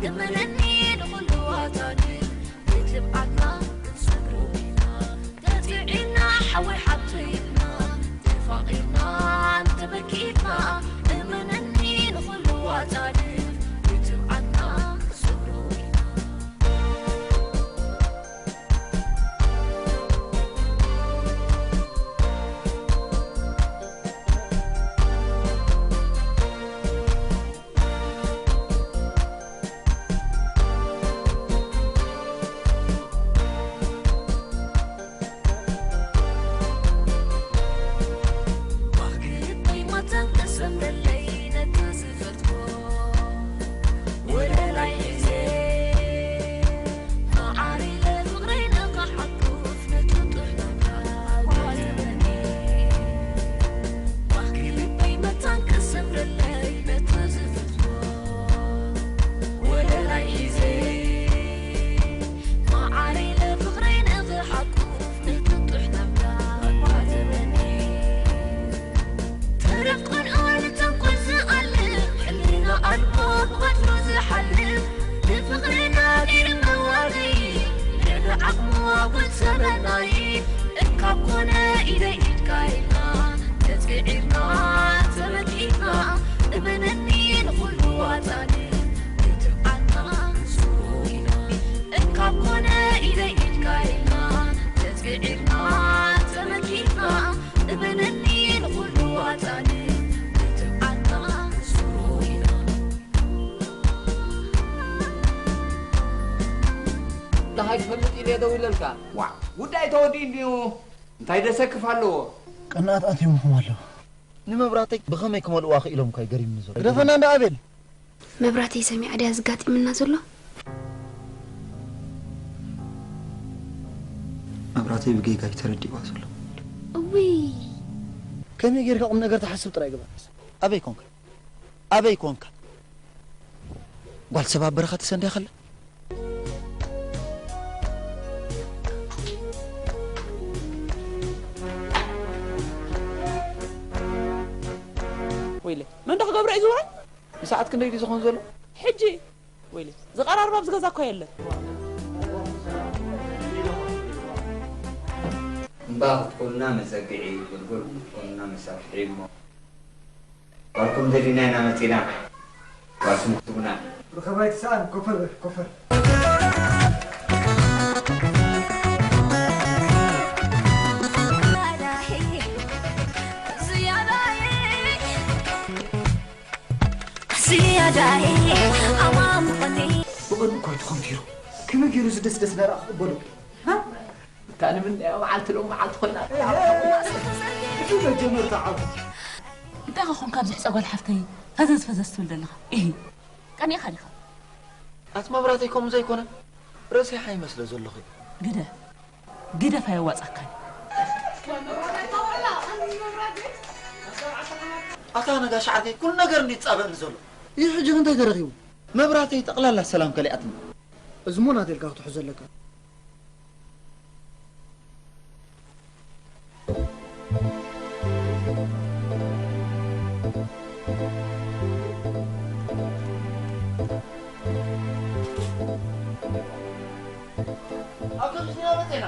እመነኒ ንኹሉ ኣጻድፍ ብትብዓትና ክንሰግሮ ኢና። ተጽዒና ሓወይ ሓብተይ ኢልና ተፋቒርና እንተበኪትና። እመነኒ ንኹሉ ኣጻድፍ ብትብዓትና ክንሰግሮ ኢና። ተረፍ ቆልዑ ንተንኮል ዝኣልም፣ ሕልና ኣልቦ ብወትሩ ዝሓልም፣ ንፍቕርና ገይሩ መዋረይ፣ ልዕሊ ዓቕሙ ኣጉል ሰበናይ። እንካብ ኮነ ኢደይ ኢድካ ኢልና፣ ተጽዒርና ተመኪትና፣ እመነኒ ንኹሉ ኣጻድፍ፣ ክትብዓትና ንስሩ ኢና። እንካብ ኮነ ኢደይ ኢድካ ኢልና፣ ተጽዒርና ተመኪትና፣ እመነኒ ንኹሉ ኣጻድፍ፣ ክትብዓትና ንስሩ ኢና። ደሃይ ክፈልጥ ኢለ ደው ኢለልካ። ዋ፣ ጉዳይ ተወዲኡ እንድዩ። እንታይ ደሰክፍ ኣለዎ? ቀናት ኣትዮምኹም ኣለዉ። ንመብራህተይ ብኸመይ ክመልእዋ ክኢሎም እኳ እዩ ገሪምኒ ዘሎ። ግደፈና እንዳ ኣቤል። መብራህተይ ሰሚዓ ድያ ዝጋጢምና ዘሎ? መብራህተይ ብጌጋ እዩ ተረዲእዋ ዘሎ። እውይ። ከመይ ጌርካ ቁም ነገር ትሓስብ ጥራይ ግበር። ኣበይ ኮንካ? ኣበይ ኮንካ? ጓል ሰብ ኣብ በረኻ ተሰንድያ ከላ? ወይለ፣ መን ዶ ክገብሮ እዩ ዝውዕል? ንሰዓት ክንደይ ድዩ ዝኾን ዘሎ? ሕጂ፣ ወይለ፣ ዝቐራርብ ኣብዚ ገዛ እኮ የለን። እምባ ክትኮኑና መጸግዒ፣ ጎልጎል ክትኮኑና መሳፍሒ እሞ። ጓልኩም ደሊና ኢና መጺና። ጓልኩም ክትቡና። ብኸማይ ትሰኣን ኮፈር በል፣ ኮፈር። ዝያዳይ ኣማን ምኾኒ። ብቐንዱ እኳ ተኾምቲሩ። ከመይ ገይሩ ዝደስደስ ነራ ክቕበሎ? ሃ? እታ ንምንዳያ መዓልቲ ሎም መዓልቲ ኮይና። እህ፣ እቲ መጀመርታ ዓወት። እንታይ ኸ ኾንካ ኣብዚ ሕጸ ጓል ሓፍተይ ፈዘዝ ፈዘዝ ትብል ዘለኻ? ኢሂ። ቀኒእኻ ዲኻ? ኣቲ መብራተይ ከምኡ ዘይኮነ ረሲሓ ይመስለ ዘለኹ። ግደ። ግደፍ ኣየዋጻካን። ኣታ ነጋሽ ዓርከይ ኩሉ ነገር እንዲ ይጻበእኒ ዘሎ። ይህ ሕጂ እንታይ ተረኺቡ? መብራተይ ጠቕላላ ሰላም ከሊኣትኒ። እዚ እሞ ናተይ ኢልካ ክትሕዞ ኣለካ። ኣብ ቅድስና መጤና።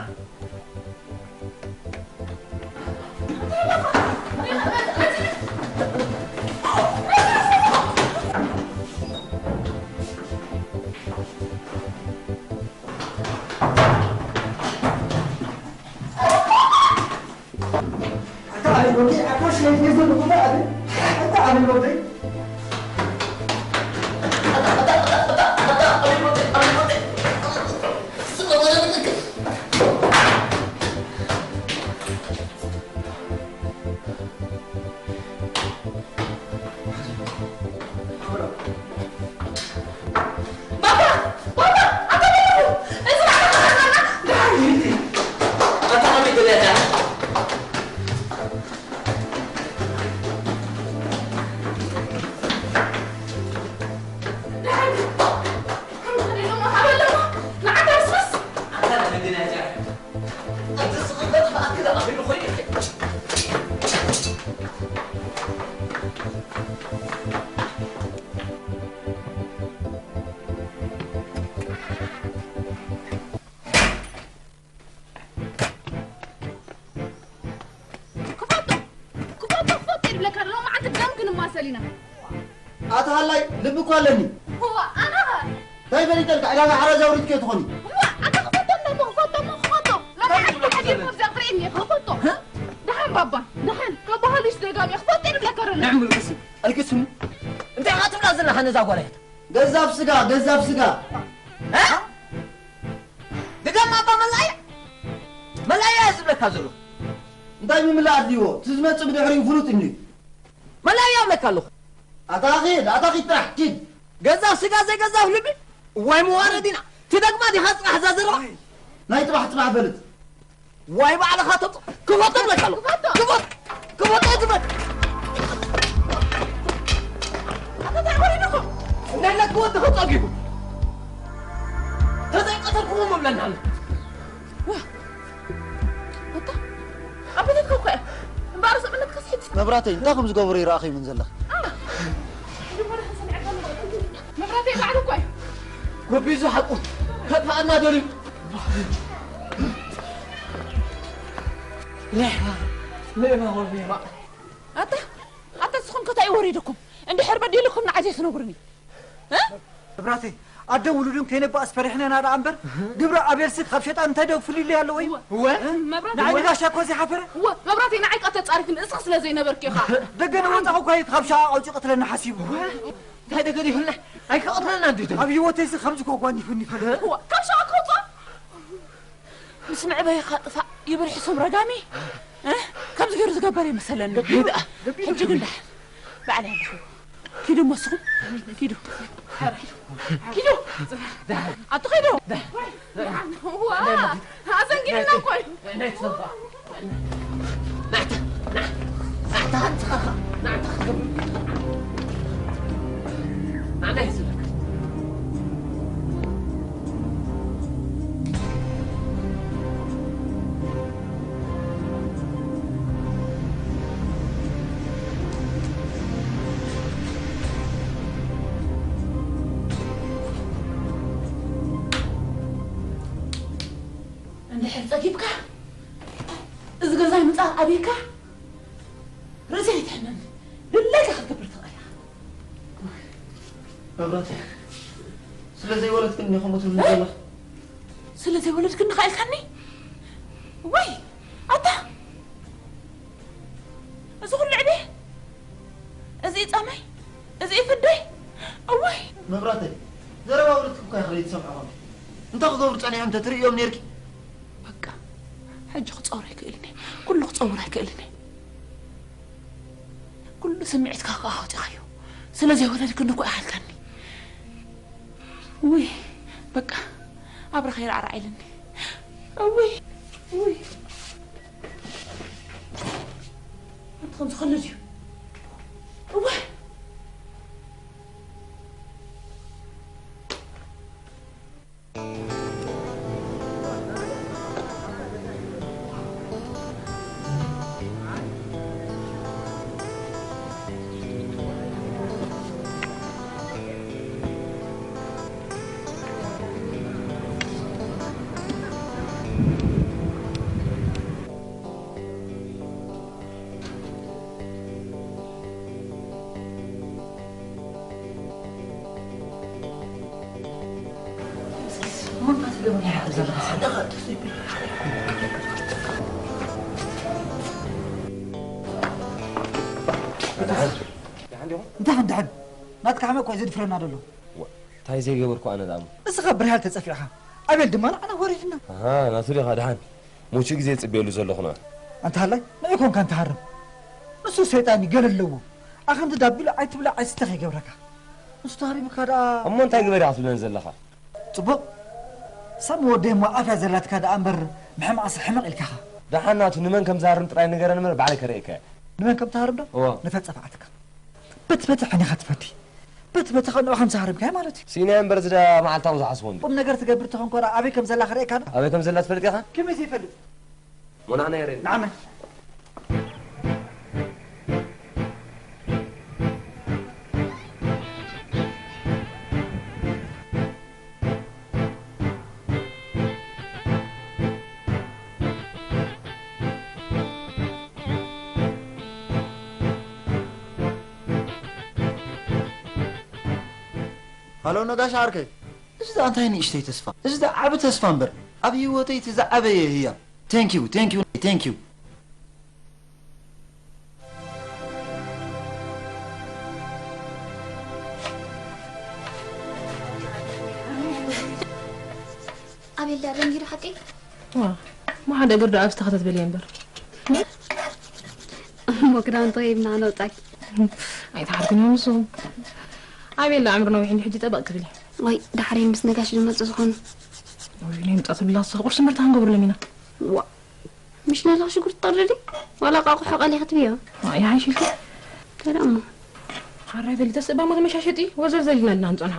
ሰሊና። ኣታ ሃላይ ልቢ እኮ ኣለኒ። እዋ ኣና። እንታይ ፈሊጠልካ ዕዳጋ ሓራዝ ኣውሪድከ ትኾኒ? እዋ ኣታ ክፈቶም ነሞ ክፈቶም ክፈቶም። ሎሚ ሓንቲ ሓዲር መብዛ ክርኢ እኒኤ ክፈቶ። ደሓን ባባ ደሓን ካብ ባህልሽ ደጋሚ ክፈቶ ይብለካ ረና። ንዕም ልቅስ ኣልቅስኒ። እንታይ ኢኻ ትብላ ዘለኻ ነዛ ጓል እያ? ገዛፍ ስጋ ገዛፍ ስጋ። እ? ድገም ኣባ መላእያ። መላእያ እየ ዝብለካ ዘሎ። እንታይ ምምላእ ኣድልይዎ? እቲ ዝመጽእ ብድሕሪኡ ፍሉጥ እንድዩ። መላእያ እብለካ ኣለኹ። ኣታ ኺድ ኣታ ኺድ ጥራሕ ኪድ። ገዛፍ ስጋ ዘይገዛፍ ልቢ። ዋይ መዋረዲና። ትደግማ ዲኻ ጽባሕ እዛ ዘለዋ? ናይ ጽባሕ ጽባሕ በልት። ዋይ ባዕልኻ ተውጽእ። ክፈቶ እብለካ ኣለኹ። ክፈቶ። ክፈት ክፈቶ ትበል። ኣታ እንታይ ወሪድኩም? እንዳለ ክወዲ ከጸጊቡ። ተዘይቀተልኩሞ መብለና ኣሎ። ኣታ ኣብ ቤትካ እኮ እያ። እምበኣር ስእምነትካ ስሒት። መብራተይ እንታይ ከም ዝገበሩ ይረኣኸ ይምን ዘለኽ? መብራተይ ባዕሉ እኮ እዩ። ጎቢዙ ሓቁ ከጥፋኣና ደልዩ። ሌባ ሌባ ወር ሌባ። ኣታ ኣታ ንስኹም ከ እንታይ እዩ ወሪድኩም? እንድሕር በዲልኩም ንዓይ ዘይትነግሩኒ? እ? መብራተይ ኣደን ውሉድን ከይነባእስ ፈሪሕና ኢና ደኣ እምበር፣ ግብረ ኣቤልሲ ካብ ሸጣን እንታይ ዶ ፍልልይ ኣለዎ እዩ? እወ፣ እ? መብራተይ ንዓይ እወ። ንጋሻ እኮ ዘይሓፈረ? እወ፣ መብራተይ ንዓይ እቃ ተጻሪፍኒ፣ እስኺ ስለ ዘይነበርኪ ኢኻ። ደገ ንወጻኹ እኳ እዩ ካብ ሸቓቕ ኣውጺኡ ቅትለና ሓሲቡ። እንታይ ደገ ይሁንና? ኣይክቐትለና እንዴ? ኣብ ህይወተይ እዚ ከምዚ እኮ ኣጓኒፉኒ ይፈልጥ። እወ፣ ካብ ሸቓቕ ከውጽኦ? ምስ መዕበይኻ ጥፋእ ይብል ሕሱም ረጋሚ። እ? ከምዚ ገይሩ ዝገበር ይመሰለኒ። ገቢሉ፣ ገቢሉ ሕጂ ግን ሕሱም። ደሓን። ባዕለይ ኣለኹ። ኪዱ እሞ ንስኹም። ኪዱ። ኪዱ። ኣቱ ኪዱ። ዋ፣ ኣዘንጊልና እኮ እዩ። ናዕታ፣ ናዕታ፣ ናዕታ፣ ናዕታ፣ ናዕታ፣ እንድሕር ጸጊብካ፣ እዚ ገዛ ምጻእ ኣበይካ? ርእሲ ኣይትሕመም። ድላይካ ክትገብር ትኽእል ኢኻ። መብራህቲ፣ ስለ ዘይወለድክኒ ከምኡ ትብሊ ዘለኺ? ስለ ዘይወለድክኒ ኸ ኢልካኒ? ወይ፣ ኣታ! እዚ ኹሉ ዕድየ? እዚ ጻማይ? እዚ ፍደይ? እዋይ! መብራህተይ፣ ዘረባ ወለድኪ እኳ ኢኺ ዘይትሰምዒ ኾንኪ። እንታይ ክገብሩ ጸኒሖም እንተ ትርእዮም ኔርኪ? በቃ፣ ሕጂ ክጸውር ኣይክእልን እየ። ኩሉ ክጸውር ኣይክእልን እየ። ኩሉ ስምዒትካ ከኣ ኣውጺኻዮ። ስለ ዘይወለድክኒ እኮ ኢኻ ኢልካኒ። ውይ፣ በቃ፣ ኣብረ ከይራዕራዕ ኢልኒ። ውይ፣ ውይ። ኣንተ ከምዚ ከሎ ድዩ? እዋይ። እንታይ ደሓን? ናትካ ሕመቕ እኮ እዩ ዘድፍረና ዘሎ። ዋ፣ እንታይ ዘይገበርኩ ኣነ ደኣ እሞ? እስኻ ብርሃል ተጸፊዕኻ፣ ኣቤል ድማ ንዓና ወሪድና። ኣሃ፣ ናቱ ዲኻ ደሓን? ሙቹ ግዜ ጽበየሉ ዘለኹ ንዑ። ኣንታ ሃላይ፣ ንዑ ኮንካ እንተሃርም። ንሱ ሰይጣን እዩ፣ ገለ ኣለዎ። ኣኸምቲ ዳቢሉ ኣይትብላዕ ኣይስተ ከይገብረካ። ንሱ ተሃሪሙካ ደኣ። እሞ እንታይ ግበር ኢኻ ትብለኒ ዘለኻ? ጽቡቕ። ሳሚ ወደይ እሞ ኣፍያ ዘላትካ ደኣ እምበር፣ ምሕማቕሲ ሕመቕ ኢልካኻ። ደሓን ናቱ ንመን ከም ዝሃርም ጥራይ ንገረኒ እምበር፣ ባዕለይ ከርእየካ እየ። ንመን ከም ትሃርም ዶ? እወ። ንፈጸፋዕትካ። በቲ በቲ ሕኒኻ ትፈዲ። በቲ በቲ ኸንዑ ከም ዝሃርምካዮ ማለት እዩ። ሲናይ እምበር ዝዳ መዓልታዊ ዝሓስቦ እንዲ። ቁም ነገር ትገብር ተኾንኮ ደኣ ኣበይ ከም ዘላ ክርእየካ ዶ? ኣበይ ከም ዘላ ትፈልጥ ኢኻ? ከመይ ዘይፈልጥ? ሞናዕና የሬድ። ንዓመ። ሃሎ ነጋሽ ዓርከይ፣ እዚ ደኣ እንታይ ንእሽተይ ተስፋ? እዚ ደኣ ዓቢ ተስፋ እምበር፣ ኣብ ህይወተይ እቲ ዝዓበየ ህያብ። Thank you, thank you, thank you። ኣቤል ደኣ ደንጊሩ ሓቂ? ዋ፣ እሞ ሓደ እግር ደኣ ኣብ ዝተኸተት በልየ እምበር። እሞ ክዳውንቲ ከይብና ነውጻኪ። ኣይተሓርኩን እዮም ንስኹም። ኣቤል ደኣ ኣዕምሩ ነዊሕ እንዲ ሕጂ ጠበቕ ክብል እዩ። ወይ፣ ዳሕረይ ምስ ነጋሽ ዝመጹ ዝኾኑ። ወይ፣ ናይ ምጻእ ትብላ ንስኻ ቁርሲ እምበር እንታይ ክንገብረሎም ኢና? ዋ፣ ምሽ ነለኻ ሽጉርቲ ትጠርዲ ድዩ? ዋላ ቃቑሖ ቀሊ ክትብዮ? ዋ፣ ይሓይሽ ኢልኪ? እንታይ ደኣ እሞ? ሓራይ በሊ፣ ተስእባ ሞት መሻሸጢ ወዘልዘል ኢልና ኢና ንጸንሖ።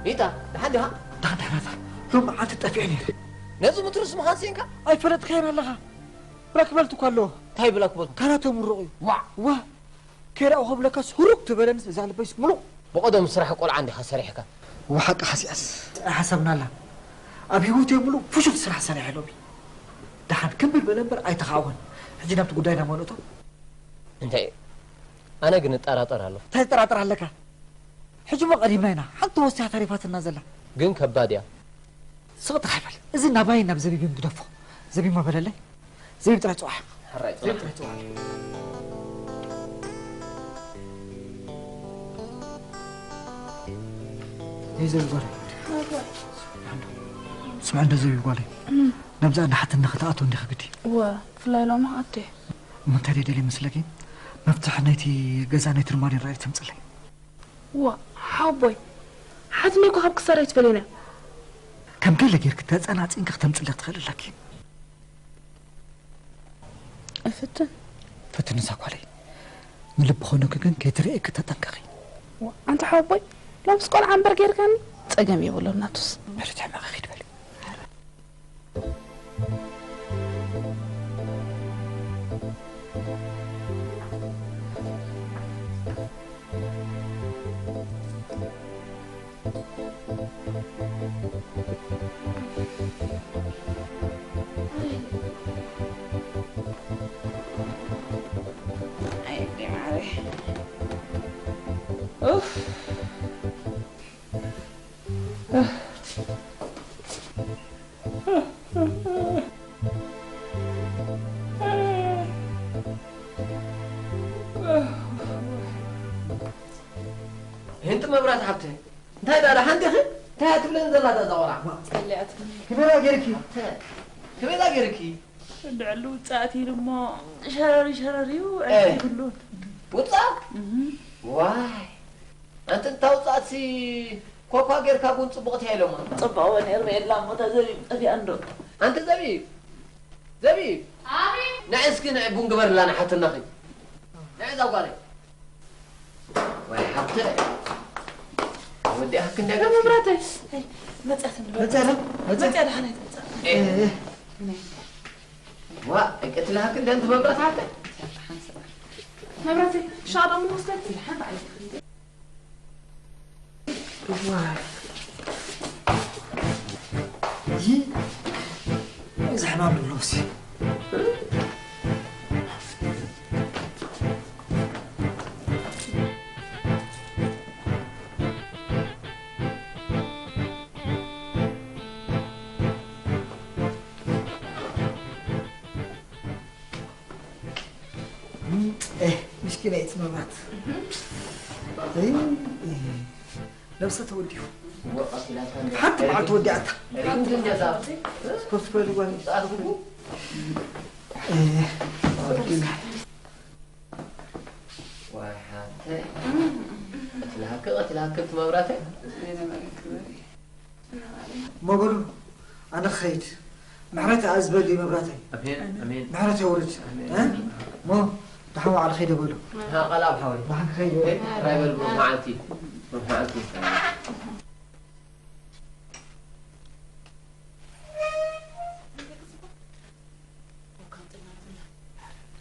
ኒታ፣ ደሓን ዲኻ? ደሓን፣ ደሓን፣ ደሓን። ሎም መዓልቲ ጠፊኤ ነይረ። ነዚ ምትርስ ምዃን ስኢንካ? ኣይፈለጥካዮን ኣለኻ። ብላክ በልት እኮ ኣለዎ። እንታይ ብላክ በልት? ካናተ ምሩቕ እዩ። ዋዕ! ዋ! ከይረኣኹ ክብለካስ ህሩግ ትበለንስ እዛ ልበይስ ምሉቕ። ብቐደም ስራሕ ቆልዓ እንዲኻ ሰሪሕካ። ወሓቂ ሓሲኣስ ጥራይ ሓሳብና ኣላ። ኣብ ህይወተይ ምሉእ ፍሹል ስራሕ ሰሪሐ ሎሚ። ደሓን ክምብል በለ እምበር ኣይተኻዕወን። ሕጂ ናብቲ ጉዳይና መን እቶ? እንታይ? ኣነ ግን እጠራጠር ኣለኹ። እንታይ ትጠራጠር ኣለካ? ሕጂ እሞ ቀዲምና ኢና። ሓንቲ ወሲኻ ተሪፋትና ዘላ። ግን ከባድ እያ። ስቕ ጥራሕ በል። እዚ ናባይ ናብ ዘቢብ እዮም ግደፎ። ዘቢብ ሞ በለለይ። ዘቢብ ጥራሕ ጽዋሕ። ሕራይ ዘቢብ ጽዋሕ። ጥራሕ ጽዋሕ። ይዘቢ ጓል። ስምዒ እንዶ ዘቢብ ጓለይ። ናብዛ እንዳ ሓትኒ ክትኣትው እንዲኺ ግዲ። እወ፣ ብፍላይ ሎሚ ክኣቱ እየ። እሞ እንታይ ደልየ መስለኪ? መፍትሒ ናይቲ ገዛ ናይ ትርማሪ ራእይ ትምጽለይ። ዋ፣ ሓቦይ፣ ሓትነይ እኮ ካብ ክሳድ ኣይትፈልዮን እያ። ከም ገለ ጌርኪ ተጸናጺንኪ ክተምጽለይ ትኽእሊ ኣለኪ። እፍትን። ፈትኒ እዛ ጓለይ። ንልቢ ኾነኪ ግን ከይትርእየኪ ተጠንቀቒ። ዋ፣ ኣንታ ሓቦይ፣ ሎምስ ቆልዓ እምበር ጌርካኒ። ጸገም የብሉን ናቱስ። ሕጂ ተሕመቒ ኺድ በሊ። ኣይ፣ ማረይ። ኡፍ። ህንቲ መብራት ሓብቲ፣ እንታይ ደኣ ደሓን ዲኺ? እንታይ እያ ትብለኒ ዘላ እዛ ቆልዓ? ጸሊኣትኒ። ከመይ ደኣ ጌርኪ? ከመይ ደኣ ጌርኪ? እንድዕሉ ውጻእቲ ኢሉ እሞ ሸረሪ ሸረሪ እዩ፣ እ። ዕርፊ ይብሉን። ውጻእ? እህ። ዋይ። ኣንቲ እታ ውጻእትሲ ኮኳ ጌርካ ቡን ጽቡቕቲ እያ ኢሎማ። ጽቡቕ እወ ነይሩ የላ እሞ እታ ዘቢብ ጠፊኣ እንዶ። ኣንቲ ዘቢብ! ዘቢብ! ኣቤት! ንዒ እስኪ ንዒ ቡን ግበርላ ንሓትናኺ። ንዒ እዛ ጓለይ። ወይ ሓብተ። ወዲኣ ክንደይ መብራተይ። መጽያት እንዶ። መጽያ ዶ? መጽያ። መጽያ ደሓን ኣይትመጽእ። ኤ። ዋ፣ እቅትልሃክ እንደ ኣንቲ መብራት ሓብተ። መብራተይ፣ ሻዕዳ ምን ወስደት? ዋይ። እዚ፣ እዚ ሕማም ኣለዎ፣ እዚ። ኤህ፣ ምስኪነይቲ መብራት። እይ፣ እይ፣ ነብሰ ተወዲኡ። ሓንቲ መዓልቲ ወዲኣታ። ስፖርት ኮይሉ ጓል። እይ፣ ዋይ ሓብተይ። ቀትልሃኪ፣ ቀትልሃኪ እቲ መብራተይ። እሞ በሉ፣ ኣነ ክኸይድ። ምሕረት ኣዝበሊ መብራተይ። ኣሜን፣ ኣሜን። ምሕረት የውርድ። ኣሜን። እ? እሞ ደሓን ዋዕለ ከይደ በሉ። ሃ፣ ቃል ኣብ ሓወይ። ደሓን ክኸይድ። እ? ራይ በል፣ ብሩኽ መዓልቲ። ብሩኽ መዓልቲ።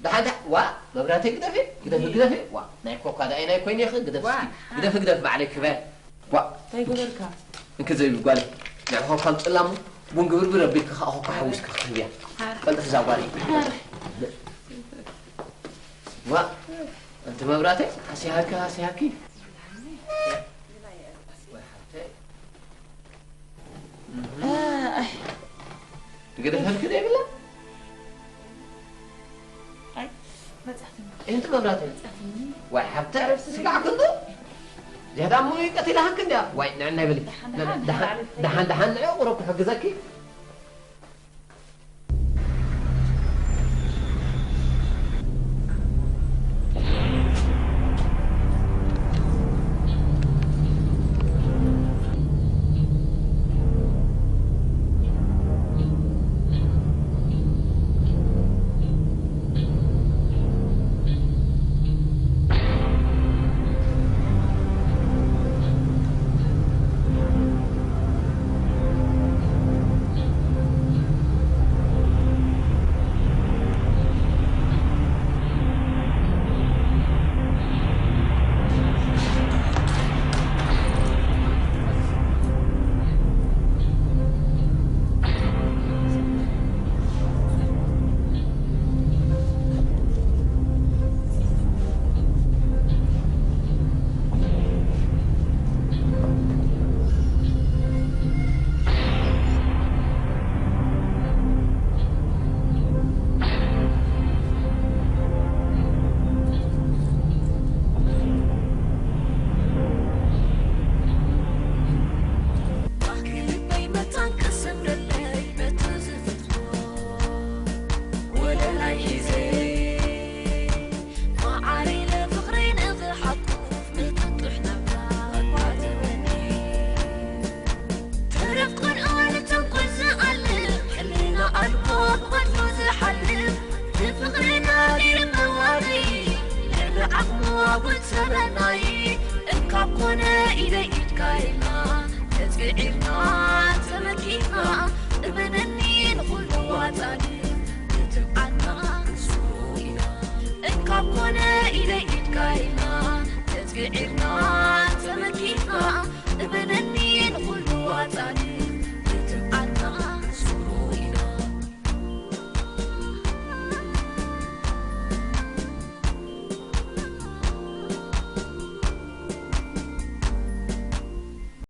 ደሓን፣ ደሓን፣ ዋ፣ መብራተይ ግደፊ፣ ግደፊ፣ ግደፊ። ዋ፣ ናይ ኮካ ዳኣ ናይ ኮይነ ይኽእል፣ ግደፍ ዋ፣ እስኪ። ግደፊ፣ ግደፊ፣ ባዕለይ ክበል። ዋ። እንታይ ገበርካ? እንከ ዘይብል ጓለይ፣ ንዕኻ እኳ ኣምፅእላ እሞ፣ ቡን ግብርብር ኣቢልካ ኸዓ ኮካ ሓዊስካ ክትህብያ። ሓር። ቀልጥፍ እዛ ጓለይ። ሓር። ዋ፣ ኣንቲ መብራተይ፣ ሃስያሃኪ፣ ሃስያሃኪ። ወይ ሓብተይ። ኣይ። ትገደፈልኪ ዶ የብላ? ኣይ፣ መጽሓፍ እምበር። እንቲ መብራተይ። መጽሓፍ እምበር። ዋይ ሓብተ፣ ስጋዕ ክንዱ። ዝያዳ እሞ ይቀትላ ሃንክ እንዲያ። ዋይ፣ ንዕና ይበሊ። ደሓን፣ ደሓን፣ ደሓን፣ ደሓን፣ ደሓን፣ ደሓን፣ ንዑ፣ ቁሩብ ክሕግዘኪ።